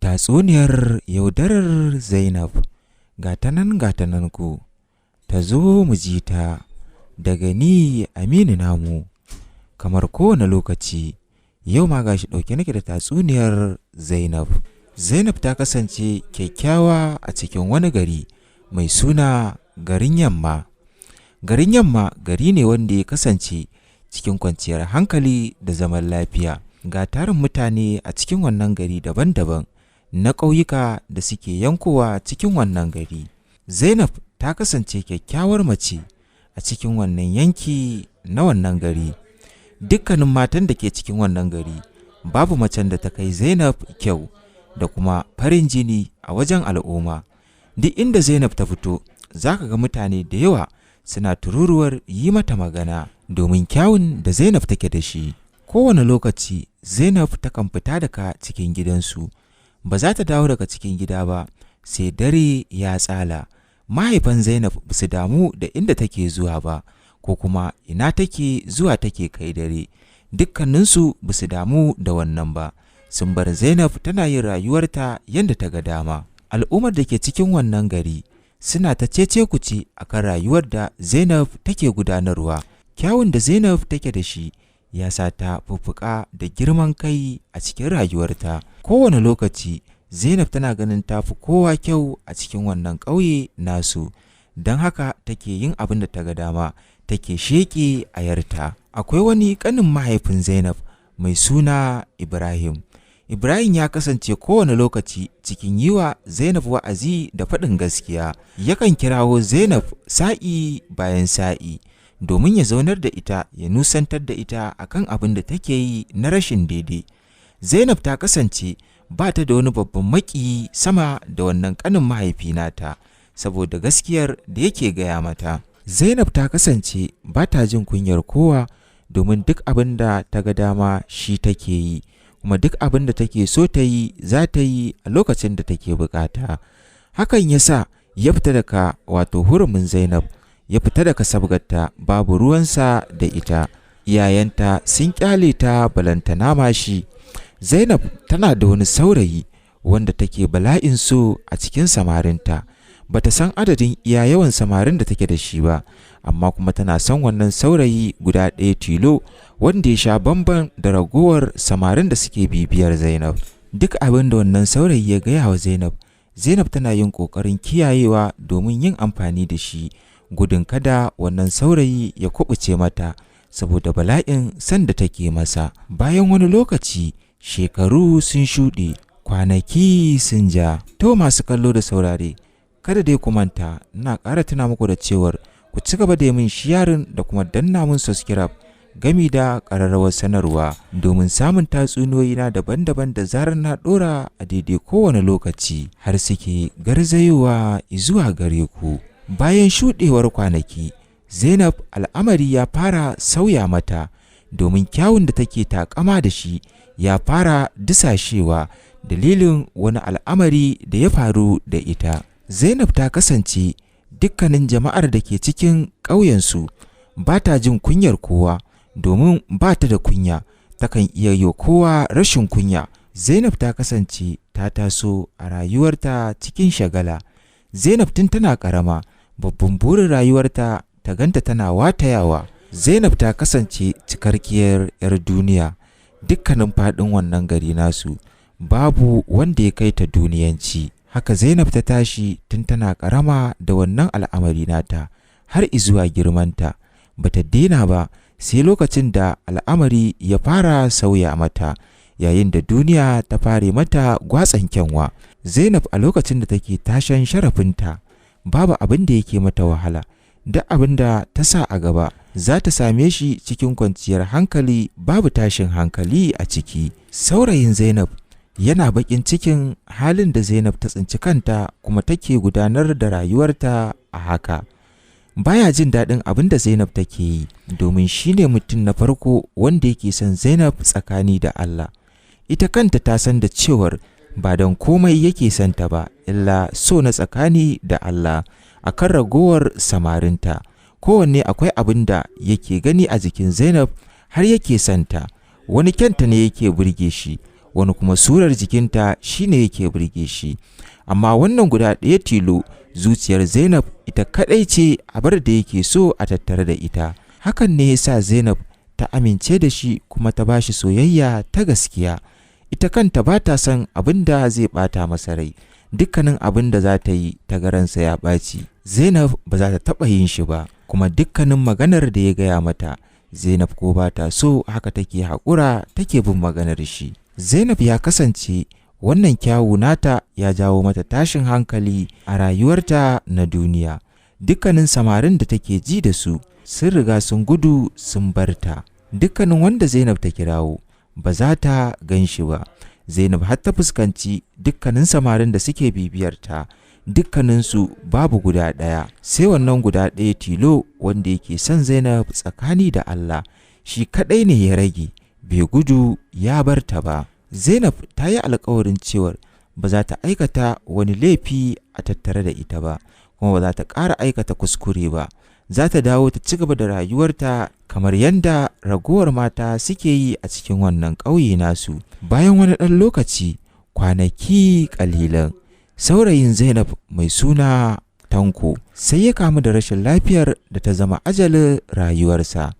Tatsuniyar yaudarar Zainab, gata nan ku, ta zo mu ji ta daga ni Aminu namu. Kamar kowane lokaci, yau ma gashi ɗauke nake da tatsuniyar Zainab. Zainab ta kasance kyakkyawa a cikin wani gari mai suna garin Yamma. Garin Yamma gari ne wanda ya kasance cikin kwanciyar hankali da zaman lafiya. Ga tarin mutane a cikin wannan gari daban-daban na ƙauyuka da suke yankowa cikin wannan gari. Zainab ta kasance kyakkyawar mace a cikin wannan yanki na wannan gari. Dukkanin matan da ke cikin wannan gari babu macen da ta kai Zainab kyau da kuma farin jini a wajen al'umma. Duk inda Zainab ta fito, za ka ga mutane da yawa suna tururuwar yi mata magana domin kyawun da Zainab take da shi. Kowane lokaci Zainab takan fita daga cikin gidansu, ba za ta dawo daga cikin gida ba sai dare ya tsala. Mahaifan Zainab ba su damu da inda take zuwa ba ko kuma ina take zuwa take kai dare. Dukkaninsu ba su damu da wannan ba. Sun bar Zainab tana yin rayuwarta yadda ta ga dama. Al'ummar da ke cikin wannan gari suna ta cece-kuce a kan rayuwar da Zainab take gudanarwa. Kyawun da Zainab take da shi ya sa ta fuffuƙa da girman kai a cikin rayuwarta. Kowane lokaci Zainab tana ganin ta fi kowa kyau a cikin wannan ƙauye nasu, don haka take yin abin da ta ga dama, take sheƙe ayarta. Akwai wani ƙanin mahaifin Zainab mai suna Ibrahim. Ibrahim ya kasance kowane lokaci cikin yi wa Zainab wa'azi da faɗin gaskiya. Yakan kirawo Zainab sa'i bayan sa'i domin ya zaunar da ita ya nusantar da ita akan abin da take yi na rashin daidai. Zainab ta kasance ba ta da wani babban maƙiyi sama da wannan ƙanin mahaifi nata saboda gaskiyar da yake gaya mata. Zainab ta kasance ba ta jin kunyar kowa domin duk abin da ta ga dama shi take yi, kuma duk abin da take so ta yi za ta yi a lokacin da take buƙata. Hakan ya sa ya fita daga wato hurumin Zainab, ya fita daga sabgarta, babu ruwansa da ita. Iyayenta sun ƙyale ta balantana ma shi. Zainab tana da wani saurayi wanda take bala'in so a cikin samarinta. Ba ta san adadin iya yawan samarin da take da shi ba, amma kuma tana son wannan saurayi guda ɗaya tilo wanda ya sha bamban da ragowar samarin da suke bibiyar Zainab. Duk abin da wannan saurayi ya gaya wa Zainab, Zainab tana yin ƙoƙarin kiyayewa domin yin amfani da shi gudun kada wannan saurayi ya kuɓuce mata saboda bala'in son da take masa. Bayan wani lokaci, shekaru sun shuɗe, kwanaki sun ja. To masu kallo da saurare, kada dai ku manta, ina ƙara tuna muku da cewar ku ci gaba da yi min sharing da kuma danna mun subscribe gami da ƙararrawar sanarwa domin samun tatsuniyoyi na daban-daban da zarar na ɗora a daidai kowane lokaci har suke garzayowa zuwa gare ku. Bayan shuɗewar kwanaki, Zainab al'amari ya fara sauya mata domin kyawun da take taƙama da shi ya fara dusashewa dalilin wani al'amari da ya faru da ita. Zainab ta kasance dukkanin jama'ar da ke cikin ƙauyensu ba ta jin kunyar kowa domin ba ta da kunya, takan iya yi wa kowa rashin kunya. Zainab ta kasance ta taso a rayuwarta cikin shagala. Zainab tun tana ƙarama, babban burin rayuwarta ta ganta tana watayawa. Zainab ta kasance cikakkiyar 'yar duniya. Dukkanin faɗin wannan gari nasu babu wanda ya kai ta duniyanci. Haka Zainab ta tashi tun tana ƙarama da wannan al'amari nata har izuwa girmanta. Ba ta daina ba sai lokacin da al'amari ya fara sauya mata yayin da duniya ta fare mata gwatsan kyanwa. Zainab a lokacin da take tashan sharafinta, babu abin da yake mata wahala. Duk abin da ta sa a gaba za ta same shi cikin kwanciyar hankali, babu tashin hankali a ciki. Saurayin Zainab yana baƙin cikin halin da Zainab ta tsinci kanta kuma take gudanar da rayuwarta a haka. Baya jin daɗin abin da Zainab take yi domin shi ne mutum na farko wanda yake son Zainab tsakani da Allah. Ita kanta ta san da cewar ba don komai yake son ta ba illa so na tsakani da Allah a kan ragowar samarinta. Kowanne akwai abin da yake gani a jikin Zainab har yake son ta. Wani kyanta ne yake burge shi, Wani kuma surar jikinta shine yake burge shi. Amma wannan guda ɗaya tilo, zuciyar Zainab ita kaɗai ce abar da yake so a tattare da ita. Hakan ne ya sa Zainab ta amince da shi kuma ta bashi soyayya ta gaskiya. Ita kanta ba ta son abin da zai ɓata masa rai. Dukkanin abin da za ta yi ta ga ransa ya ɓaci, Zainab ba za ta taɓa yin shi ba. Kuma dukkanin maganar da ya gaya mata, Zainab ko ba ta so, haka take haƙura take bin maganar shi. Zainab ya kasance wannan kyawu nata ya jawo mata tashin hankali a rayuwarta na duniya. Dukkanin samarin da take ji da su sun riga sun gudu sun bar ta. Dukkanin wanda Zainab ta kirawo ba za ta gan shi ba. Zainab har ta fuskanci dukkanin samarin da suke bibiyarta, dukkaninsu babu guda ɗaya, sai wannan guda ɗaya tilo wanda yake son Zainab tsakani da Allah. Shi kaɗai ne ya rage bai gudu ya bar ta ba. Zainab ta yi alkawarin cewar ba za ta aikata wani laifi a tattare da ita ba, kuma ba za ta ƙara aikata kuskure ba. Za ta dawo ta ci gaba da rayuwarta kamar yadda ragowar mata suke yi a cikin wannan ƙauye nasu. Bayan wani ɗan lokaci, kwanaki ƙalilan, saurayin Zainab mai suna Tanko sai ya kamu da rashin lafiyar da ta zama ajalin rayuwarsa.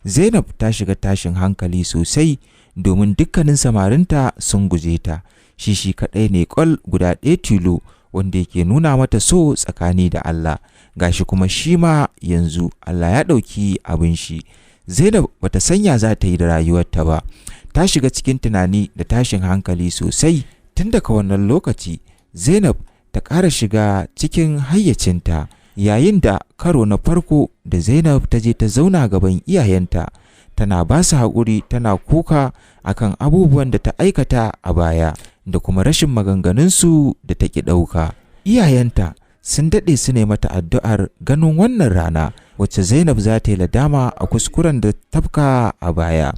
Zainab ta shiga tashin hankali sosai domin dukkanin samarinta sun guje ta. Shi shi kaɗai ne ƙwal guda ɗaya tilo wanda yake nuna mata so tsakani da Allah. Gashi kuma shi ma yanzu Allah ya ɗauki abin shi. Zainab bata sanya za ta yi da rayuwarta ba. Ta shiga cikin tunani da tashin hankali sosai. Tun daga wannan lokaci, Zainab ta ƙara shiga cikin hayyacinta, yayin da karo na farko da Zainab ta je ta zauna gaban iyayenta, tana ba su haƙuri, tana kuka akan abubuwan da ta aikata a baya da kuma rashin maganganunsu da ta ƙi ɗauka. Iyayenta sun daɗe su ne mata addu'ar ganin wannan rana wacce Zainab za ta yi ladama a kuskuren da tafka a baya.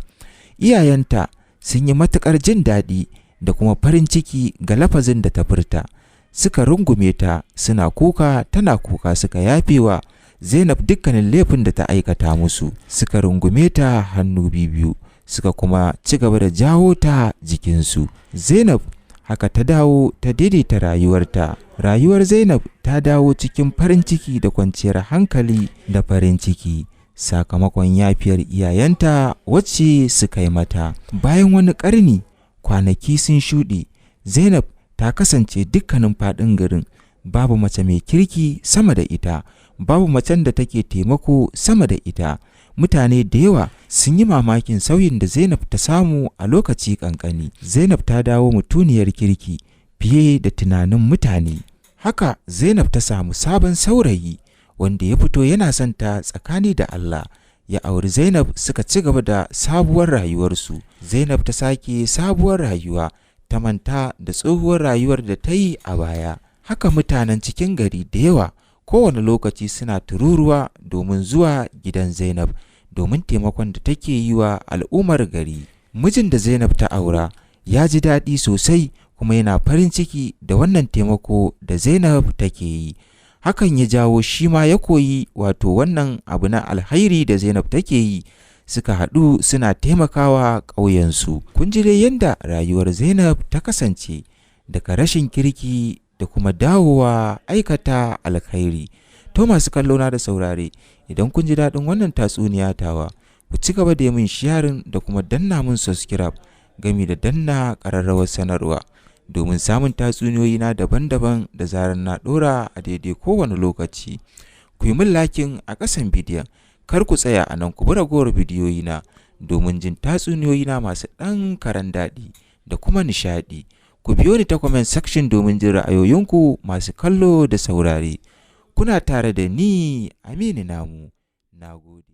Iyayenta sun yi matuƙar jin daɗi da kuma farin ciki ga lafazin da ta furta. Suka rungume ta suna kuka, tana kuka, suka yafewa Zainab dukkanin laifin da ta aikata musu. Suka rungume ta hannu biyu, suka kuma ci gaba da jawo ta jikinsu. Zainab haka ta dawo ta daidaita rayuwarta. Rayuwar Zainab ta dawo cikin farin ciki da kwanciyar hankali da farin ciki sakamakon yafiyar iyayenta wacce suka yi mata. Bayan wani ƙarni, kwanaki sun shuɗe, Zainab ta kasance dukkanin faɗin garin babu mace mai kirki sama da ita, babu macen da take taimako sama da ita. Mutane da yawa sun yi mamakin sauyin da Zainab ta samu a lokaci ƙanƙani. Zainab ta dawo mutuniyar kirki fiye da tunanin mutane. Haka Zainab ta samu sabon saurayi wanda ya fito yana son ta tsakani da Allah. Ya auri Zainab, suka ci gaba da sabuwar rayuwarsu. Zainab ta sake sabuwar rayuwa, ta manta da tsohuwar rayuwar da ta yi a baya. Haka mutanen cikin gari da yawa kowane lokaci suna tururuwa domin zuwa gidan Zainab domin taimakon da take yi wa al'ummar gari. Mijin da Zainab ta aura ya ji daɗi sosai kuma yana farin ciki da wannan taimako da Zainab take yi. Hakan ya jawo shi ma ya koyi wato wannan abu na alhairi da Zainab take yi. Suka haɗu suna taimakawa ƙauyensu. Kun ji dai yadda rayuwar Zainab ta kasance daga rashin kirki da kuma dawowa aikata alkhairi. To, masu kallona da saurare, idan kun ji daɗin wannan tatsuniya tawa, ku ci gaba da yi min sharing da kuma danna min subscribe gami da danna ƙararrawar sanarwa domin samun tatsuniyoyi na daban-daban da zarar na ɗora a daidai kowane lokaci. Ku yi min liking a ƙasan bidiyon. Kar ku tsaya a nan, ku bi ragowar bidiyoyi na domin jin tatsuniyoyi na masu ɗan karen daɗi da kuma nishaɗi. Ku biyo ni ta comment section domin jin ra'ayoyinku, masu kallo da saurare. Kuna tare da ni, Aminu Namu. Na gode.